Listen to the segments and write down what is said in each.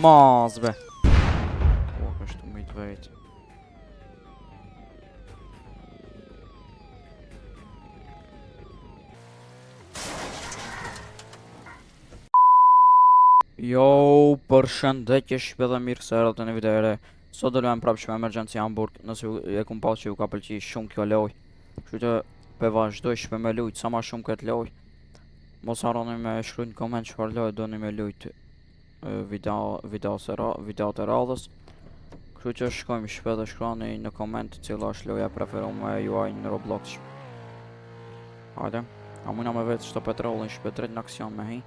Mos be. O, kështu më i të vetë. Jo, përshëndetje shqipe dhe mirë se erdhët në një video e re. Sot do luajm prapë shqipe Emergency Hamburg, nëse ju e kum pa që ju ka pëlqy shumë kjo lojë. Kështu që pe vazhdoj shqipe me lujt sa ma shumë këtë lojë. Mos harroni me shkruajt në koment çfarë lojë doni me lujt video video se ra, videot e radhës. Kështu që shkojmë shqipe dhe shkruani në koment cila është loja e preferuar e juaj në Roblox. Hajde, a mujna me vetë qëto petrollin shqipe drejt në aksion me hi.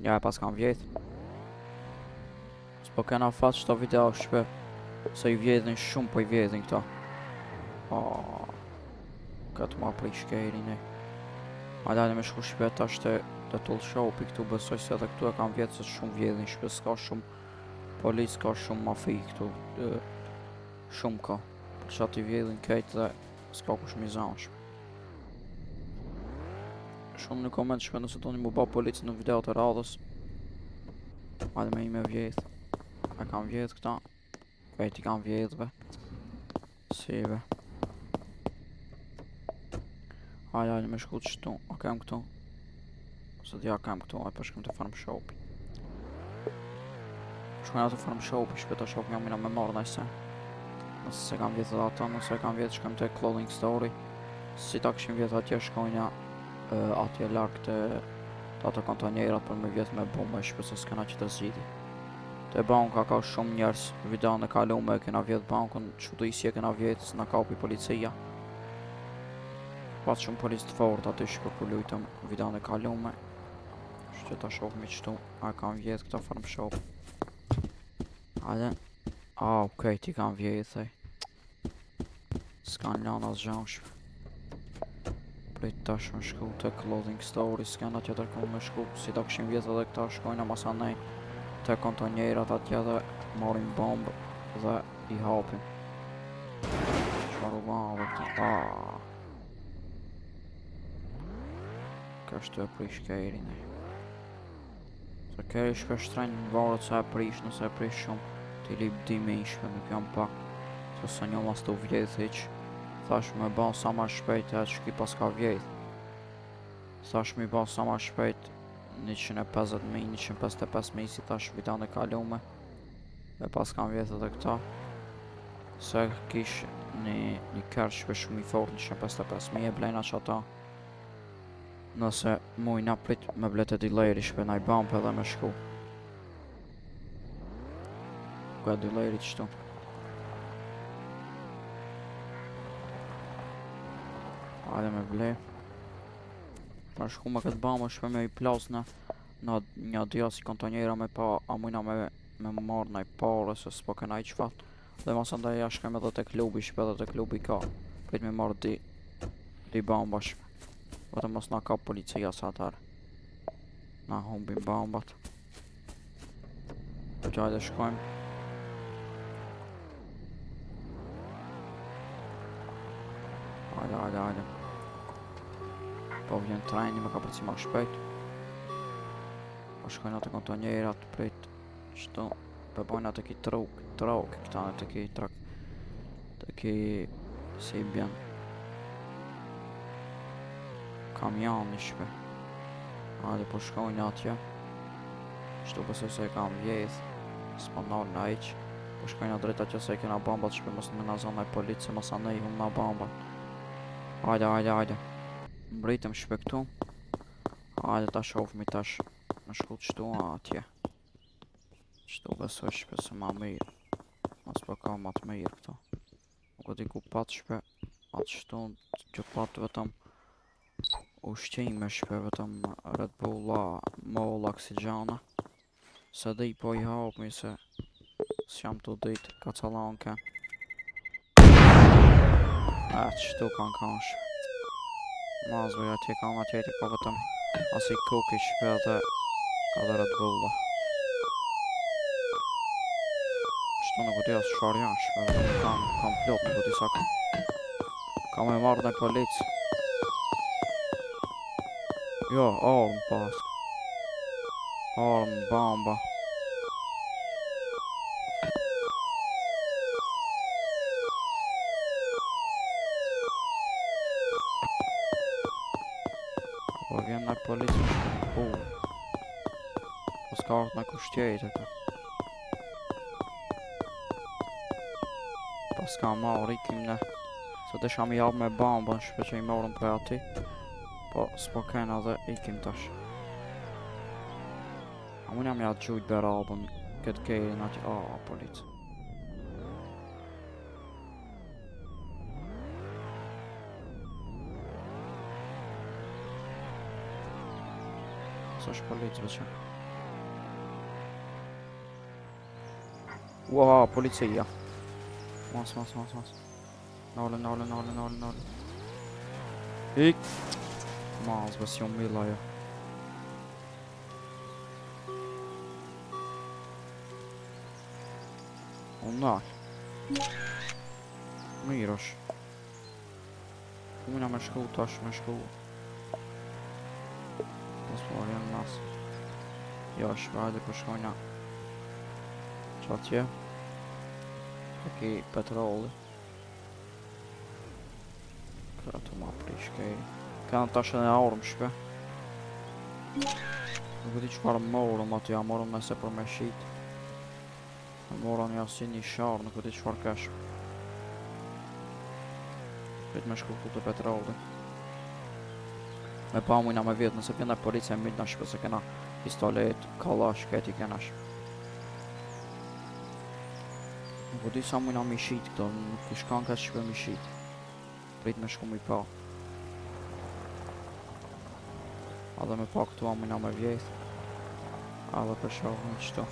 Ja e pas kam vjedh. S'po kena fat qëto video shqipe Se i vjedhin shumë po i vjedhin këto. Oh, këtë ma prish kerin e. Hajde hajde me shku shqipe tash te te tool shopi këtu besoj se edhe këtu e kam vjedh se shumë vjedhin shqipe s'ka shumë polic ka shumë mafi këtu e, shumë ka për që ati vjedhin krejt dhe s'ka kush mi zanë shqipe. Shumë në koment shqipe nëse doni mu ba polic në video të radhës. Hajde me i me vjedh. A kam vjedh këta? Krejt i kam vjedh be. Si be. Hajde, hajde me shku qëtu. A kam këtu? Ose t'ja kam këtu, a po shkojmë te farm shopi. Shkojmë te farm shopi, shpejt ta shohim jam me marrë nëse. Nëse se kam vjedh edhe ato, nëse kam vjedh shkojmë te clothing store. Si ta kishim vjedh atje shkojna atje larg te te ato kontenjerat për me vjedh me bomba shpejt se s'kena që të zgjidhje. Te banka ka shumë njerëz, videon e kalume e kena vjedh bankën, çudi si e kena vjedh, s'na kapi policia. Pas shumë policë të fortë aty shpe ku lujtëm videon e kalume. Kështu që ta shohmi qëtu, a kam vjedh këta farm shop. Hajde. A, okej, ti kam vjedh, ej. S'kan lanë asgjë shpe. Prit tash me shku te clothing store, s'kena tjetër ku me shku, si ta kishim vjedh edhe këta shkojna masanej te kontenjerat atje dhe marrim bombë dhe i hapim. Çfarë u ba dhe këta? Ah. Kështu e prish kerin e. Se keri shpe shtrenjtë në varet sa e prish, nëse e prish shumë, ti lip 2000 shpe nuk jam pak, se së një mas të vjedh hiq. Thash me ba sa ma shpejt e që ki pas ka vjedh. Thash mi ba sa ma shpejt 150.000, 155.000 si thash videon e kalume. E pas kam vjedh edhe këta. Se kish një, një kërë shpe shumë i fort, 155.000 e blejna që ata. Nëse mujna prit me ble te dealeri shpe naj bamp edhe me shku. Ku e dealeri qëtu? Hajde me ble. Me shku me këtë bamë shpe me i plas në në një dy si kontenjera me pa a mujna me me marrë naj pare se s'po kena i qfat. Dhe masandaj ja shkojmë edhe te klubi, shpe edhe te klubi ka. Prit me marrë di di bamba shpe. Vetëm mos na kap policia sa atëherë. Na humbim bambat. Po që hajde shkojmë. Hajde, hajde, hajde. Po vjen treni me ka përci ma shpejt. Po shkojnë atë kontenjerat prit. Qëto, po bojnë atë ki truk, truk, këta në të ki trak, të ki, si i bjen, kamioni shpe. Hajde, po shkojnë atje. Qëto besoj se e kam vjedh, s'po nalë në hiq. Po shkojnë drejt atje se e kena bombat shpe mos me na zonë polic se mos anej hum na bombat. Hajde, hajde, hajde. Mbritëm shpe këtu. Hajde ta shohmi tash. Me shku qëtu atje. Qëtu besoj shpe se ma mirë. Mos po ka ma të mirë këtu. Nuk e di ku pat shpe. Atë qëtu që pat vetëm ushqime shpe vetëm Red Bulla, molla, kësi gjana. Se di po i hapmi se s'jam të dit kacalanke. A, qëtu kanë kanë shpe. Mazve, atje kanë atje të ka vetëm asi cookie shpe edhe edhe Red Bulla. Qëtu nuk e di as çfarë janë shpe, vetëm kam, kam plot, nuk e di sa kam. Kam e marrë në polic. Jo, armë pas. Armë, bamba. Po vjen naj polic Po Po s'ka ardhë naj kush tjetër këtu. Po s'ka marrë, ikim ne. Se desha mi hap me bambën, shpe që i morëm prej aty. Po s'po kena dhe ikim tash. A mund jam ja gjujt berabën këtë kerin aty, a, polic. S'është polic veç. Ua, policia. Mas, mas, mas, mas. Nale, nale, nale, nale, nale. Ik. Mas, bes jo milla jo. U nal. Mirë është. Ku muna me shku tash me shku. Mos po vjen mas. Jo, shpe hajde po shkojna. Që atje? E ki petroli. Këtu ma prish kej. Kanë tash edhe armë shpe. Nuk e di çfarë morëm aty, a morëm nëse për me shit. A mora një asi një sharë, nuk e di çfarë kesh. Prit me shku këtu te petroli. Me pa mujna me vjet, nëse vjen policia e mytna shpe se kena pistolet, kallash, keti kena shpe. Nuk e di sa mujna mi shit këto, nuk i shkan ka shpe mi shit. Prit me shku mi pa. A dhe me pa këtu a mujna me vjeth. A dhe për shohim qëtu.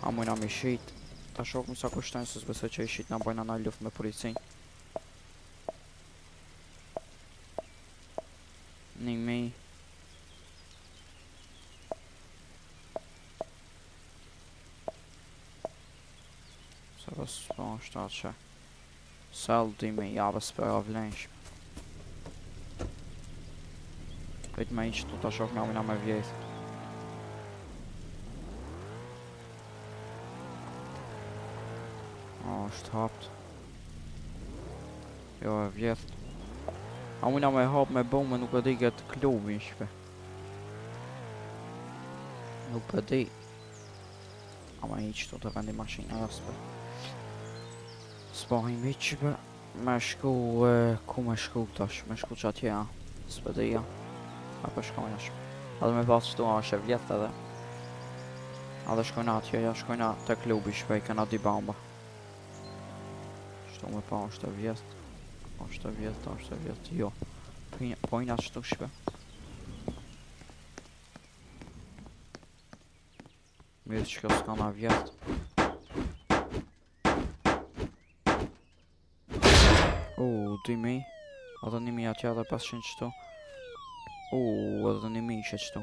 A mujna mi shit. Ta shohim sa kushtojnë se s'besoj që i shit na bajna na luft me policin. Një mi. Sa pas po është atë që. Sell 2000, ja bes po ja vlen shpe. Prit me i qëtu ta shoh nga mujna me vjeth. O, është hapt. Jo, e vjeth. A mujna me hap me bo me nuk e di këtë klubin shpe. Nuk e di. Ama i qëtu të vendi mashina, jo s'pe. S'po him hiq be. Me shku, e, ku me shku tash, me shku që atje, a. S'pe di, ja. A po shkojna shpe. Edhe me pas qëtu, a është e vjetë edhe. A dhe shkojna atje, ja shkojna te klubi shpe, i kena di bamba. Qëtu me pa është e vjetë. është e vjetë, është e vjetë, jo. Po hina qëtu shpe. Mirë që kjo s'ka na vjetë. U, 2000. Edhe 1000 atje edhe 500 qëtu. U, edhe 1000 ishe qëtu.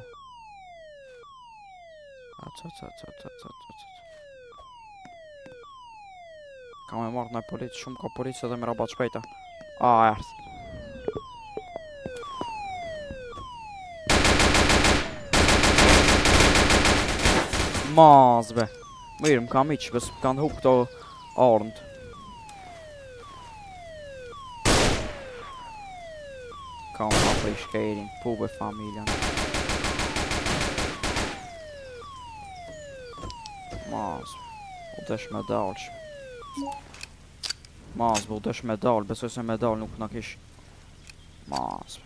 Atë, atë, atë, atë, atë, atë, atë. Ka me marrë në polic, shumë ka polic edhe me rabat shpejta. A, erdh. Mas be. Mirë, më kam iq, bes më kanë hup këto armët. Ka unë ma prej shkerin, pu be familjen. Mas, u desh me dalë shpe. Mas, u desh me dalë, besoj se me dalë nuk na kish. Mas.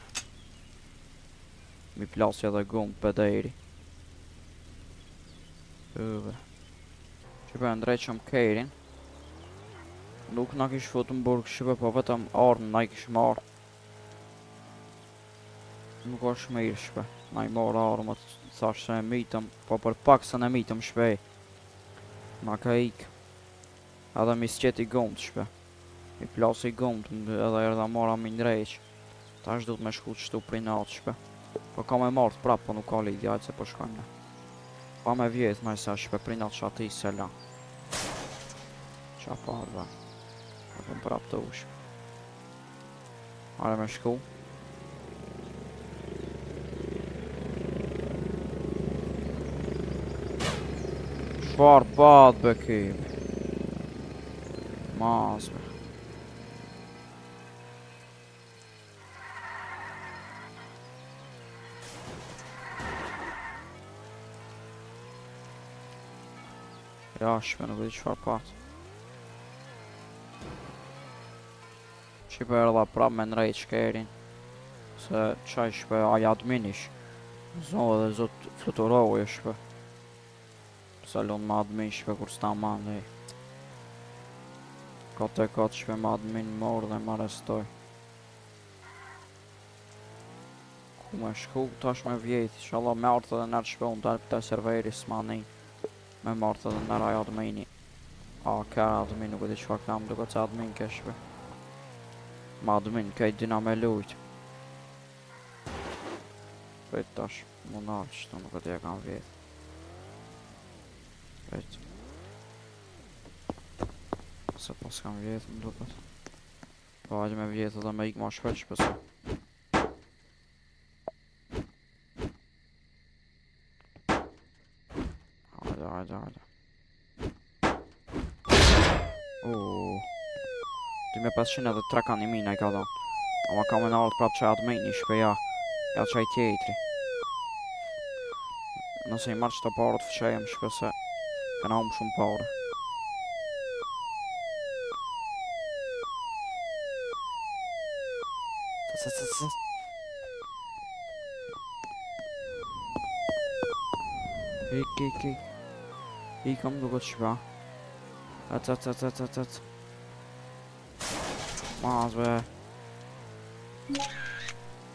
Mi plasi edhe gumë pederi. Yve. Që për ndreqëm kerin. Nuk na kish fut në burg shqipe, po vetëm armë na i kish marrë. Nuk është mirë shpe. Na i marrë armët, thash se e mitëm, po për pak se ne mitëm shpe. Na ka ik. Edhe mi sqeti gomët shpe. Mi plasi gomët, edhe erdha mora mi ndreq. Tash du të me shku qëtu prej natë shpe. Po ka me marrë prap, po nuk ka lidhje, hajde se po shkojmë ne. Pa me vjedh naj sa shpe prej natë që ati se la. Qa pa dhe. Po prap të ushë. Hajde me shku. Çfar pat be ky? Mas be. Ja, shpe nuk e di çfarë pat. Shqipe erdha prap me ndrejt shkerin. Se qaj shpe, aj admin ish. Zo edhe zot fluturoj e shpe. Pse lun me admin shpe kur s'ta mandej. Kot e kot shpe me admin mor dhe më arrestoj. Ku me shku tash me vjet, inshallah me ardhë edhe nërë shpe unë dalë te serveri s'ma nej. Me marrë edhe nërë aj admini. A, ka admin, nuk e di çfarë kam, duket se admin ke shpe. Ma admin, kejt dina me lujt. Prit tash, mu nalë qëtu, nuk e di e kam vjet. Prit. Se pas kam vjet, më duket. Po hajde me vjet edhe me ik ma shpejt shpesa. Hajde, hajde, hajde. Uuu. 2500 edhe 3 kanë i mina i ka dhonë. Ama ka me nalë prapë qaj admini shpe ja. Ja qaj tjetri. Nëse i marrë qëto parët fshejem shpe se kena humbë shumë pare. Ca, ca, ca, ca. Ik, ik, ik. Ikëm duket shpa. Ac, ac, ac, ac, ac, ac. Mas be.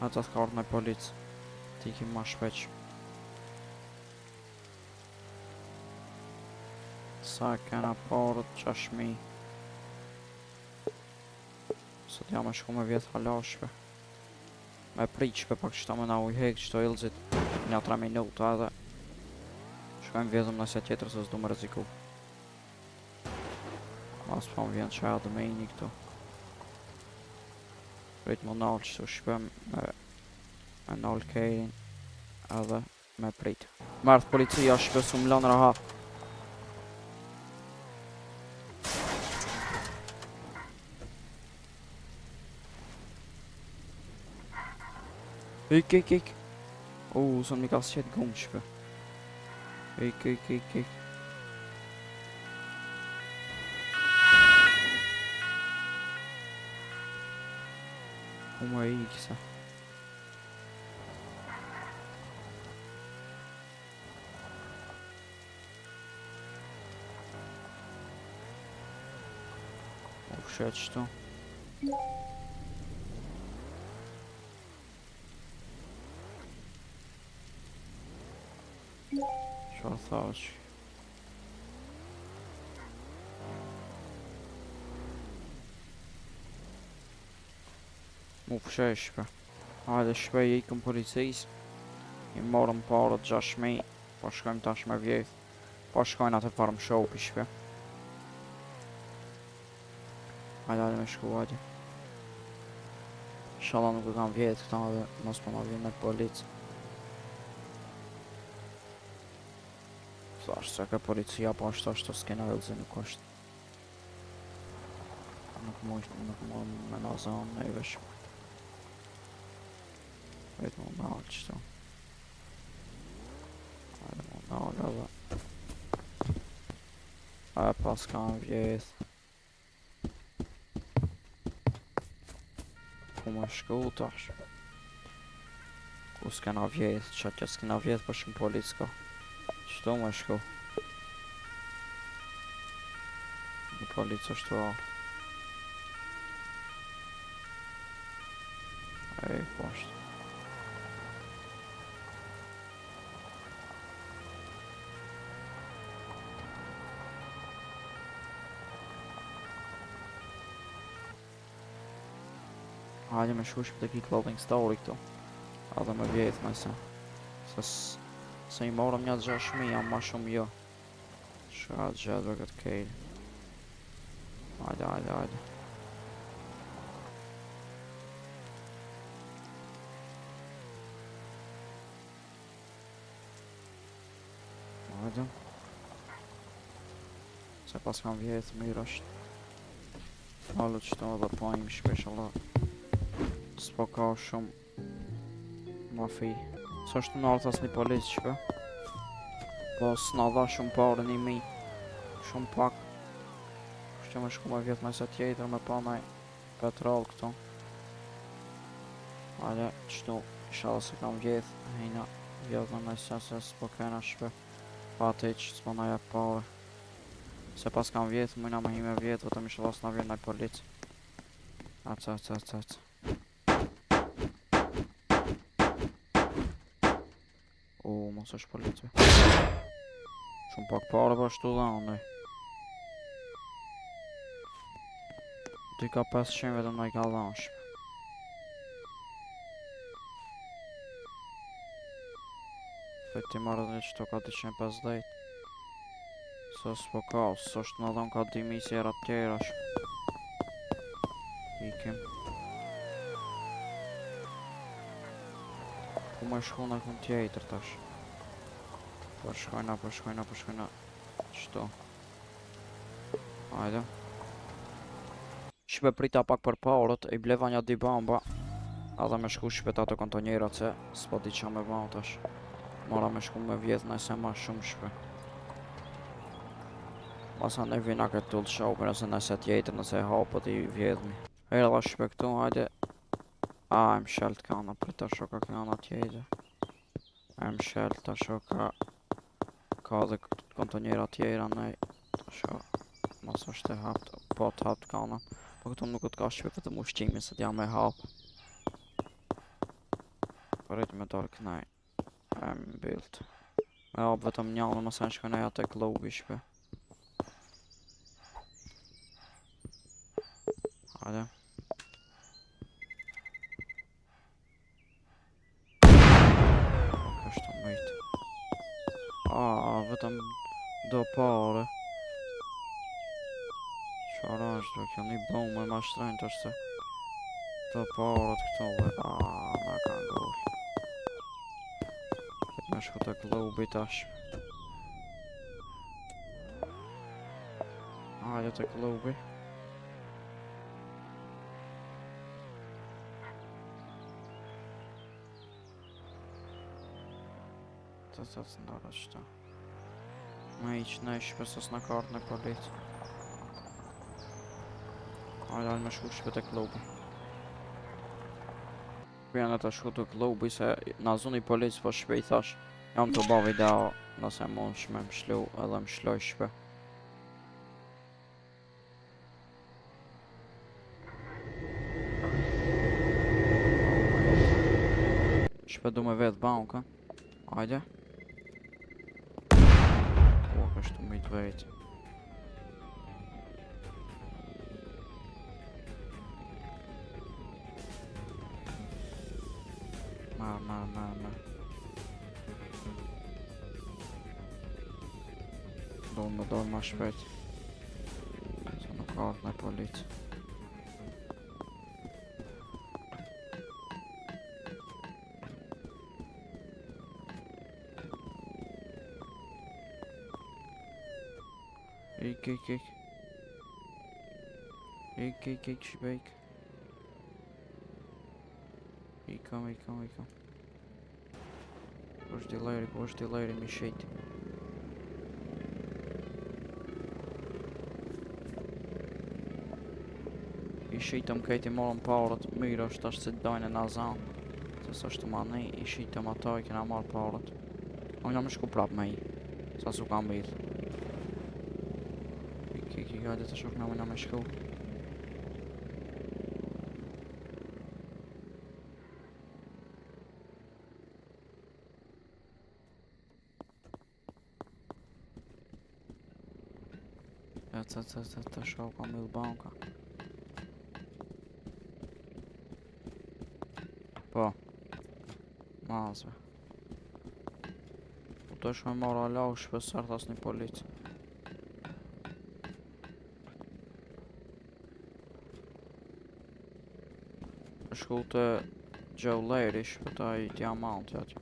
Ac, ac, ka ardhë në polic. T'ikim ma shpejt. Sa kena parët 6.000. Sot jam e shku me vjet hala shpe. Me prit shpe pak qëta me na ujë hek qëto ilzit. Nja 3 minuta edhe. Shkojmë vjetëm nëse tjetër se s'du me rreziku. Mas po më vjen qaj admini këtu. Prit më nalë qëtu shpe me, me nalë kejrin edhe me prit. Mërth policia shpe su më lanë rahat. Ik, ik, ik. U, së mi ka sqet gumë shpe. Ik, ik, ik, ik. Ku më ik se. U fshet qëtu. Çfarë thash? Mu fshe shpe. Hajde shpe i ikëm policisë. I morëm parët 6.000. Po shkojmë tash me vjedh. Po shkojnë atë farm shop i shpe. Hajde, hajde me shku, hajde. Inshallah nuk e kam vjedh këta dhe mos po na vjen me polic. Thash se ka policia po ashtu ashtu s'kena vëllezër nuk është. Nuk mund nuk mund me na zonë neve shpe. Vetë mu nalë qëtu. Hajde mu nalë edhe. A pas kam vjedh. Ku më shku tash? Ku s'kena vjedh, që atje s'kena vjedh për shumë polic ka. Qëtu më shku? Një polic është të ardhë. Ej, poshtë. Hajde me shku shpë të ki clothing store këtu. Edhe me vjedh me se. Se, se i morëm një 6.000, jam ma shumë jo. Shka gjetë për këtë kejl. Hajde, hajde, hajde. Hajde. Se pas kam vjedh mirë është. Falët qëto edhe po im shpesh Allah. S'po ka shumë mafi. S'është në ardhë asë një polic shpe. Po s'na dha shumë pare një mi. Shumë pak. Kështu që me shku me vjedh naj sen tjetër me pa naj petrol këtu. Hajde, qëtu, ishalla se kam vjedh, hejna, vjedh në naj sen se s'po kena shpe. Pa të që s'po na jep pare. Se pas kam vjedh, mujna me hi me vjedh, vetëm ishalla s'na vjen naj polic. Ac, ac, ac, ac. U, mos është polic. Shumë pak pare po ashtu dhe andaj. 2 ka 500 vetëm na i ka dhanë shpe. Dhe ti marrë dhe qëto ka 250. Se s'po ka, s'është në dhonë ka 2000 si era tjera shpe. Ikim. Ku më shku në kun tjetër tash? Po shkojna, po shkojna, po shkojna. Qëto? Hajde. Shpe prita pak për parët, i bleva një dy bamba. Edhe me shku shpet ato kontonjerat se s'po di qa me ba tash. Mora me shku me vjedh nëse ma shumë shpe. Masa ne vina këtë tool shopin ose nëse tjetër nëse e hapët i vjedhmi. Erdha shpe këtu, hajde. A, e mshelt ka në prita shoka ka në tjetër. E mshelt ta shoka ka dhe kontonjera tjera nej. Ta shoh. Mos është e hapt, po të hapt ka në. Po këtu nuk të ka shpe vetëm ushqimin se t'jam e hap. Prit me dorë kënaj. E mbyllt. Me hap vetëm një dhe mos e shkojnë aja te klubi shpe. Hajde. Po kështë mëjt. A, vetëm do pare. Çfarë është, kjo një bombë ma shtrenjtë është se do paret këto dhe a, na ka ngol. Këtë me shku te klubi tash. Hajde te klubi. Të të të ndara qëta. Ma i që në i shpe sës në kartë në polic. Hajde, hajde me shku shpe te klubi. Ku janë të shku te klubi se na zuni polic po shpe i thash. Jam të ba video nëse mund shme më shlu edhe më shloj shpe. Shpe du me vetë bankën. Hajde. Po, kështu me të vetë. Ma, ma, ma, ma. Do më dorë ma shpejt. Se nuk ka ardhë në polic. Ik, ik, ik. Ik, ik, ik, shpejt. Ikëm, ikëm, ikëm. Ku është dileri, ku është dileri mi shit. I shitëm krejt i morëm parët, mirë është tash se dojnë e na zanë. Se s'është ma nej, i shitëm ato i kena marrë parët. O nga më shku prap me i, sa su kam mirë. Ik, ik, ik, hajde të shok në me shku. Ja, ca, ca, ca, ta shoh ka mbyll banka. Po. Mazve. Po të është me marrë ala, u shpesar thas një polic. Shku te jeweleri, shpëta i diamanti atje.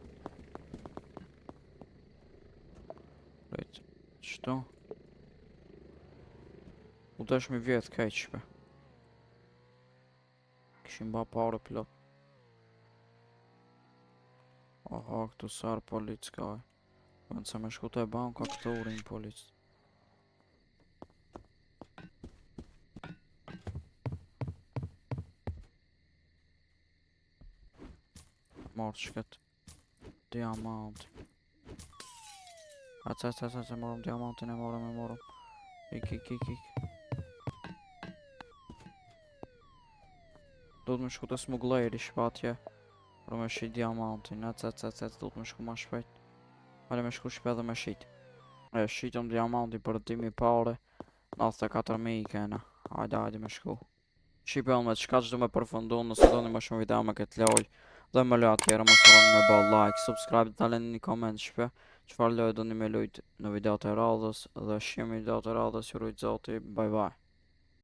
Prit, qëto? U desh mi vjedh keq shpe. Kishim ba pare plot. Aha, këtu sar polic ka. Vend se me shku te banka këtu urin polic. Marrë qëket diamant. Ec, ec, ec, ec, e morëm diamantin, e morëm, e morëm. Ik, ik, ik, ik. Duhet me shku te smuggleri shpe atje. Për me shit diamantin, ec, ec, ec, ec, duhet me shku ma shpejt. Hajde me shku shpe edhe me shit. E shitëm diamantin për 2000 pare. 94.000 i kena. Hajde, hajde me shku. Shqipe unë me qka që du me përfundu, nëse doni më shumë video me këtë lojë dhe me loja tjera, mos harroni me bë like, subscribe, dhe leni një koment shqipe, çfarë loje doni me lujt në videot e radhës dhe shihemi në videot e radhës, ju rujt Zoti, bye bye.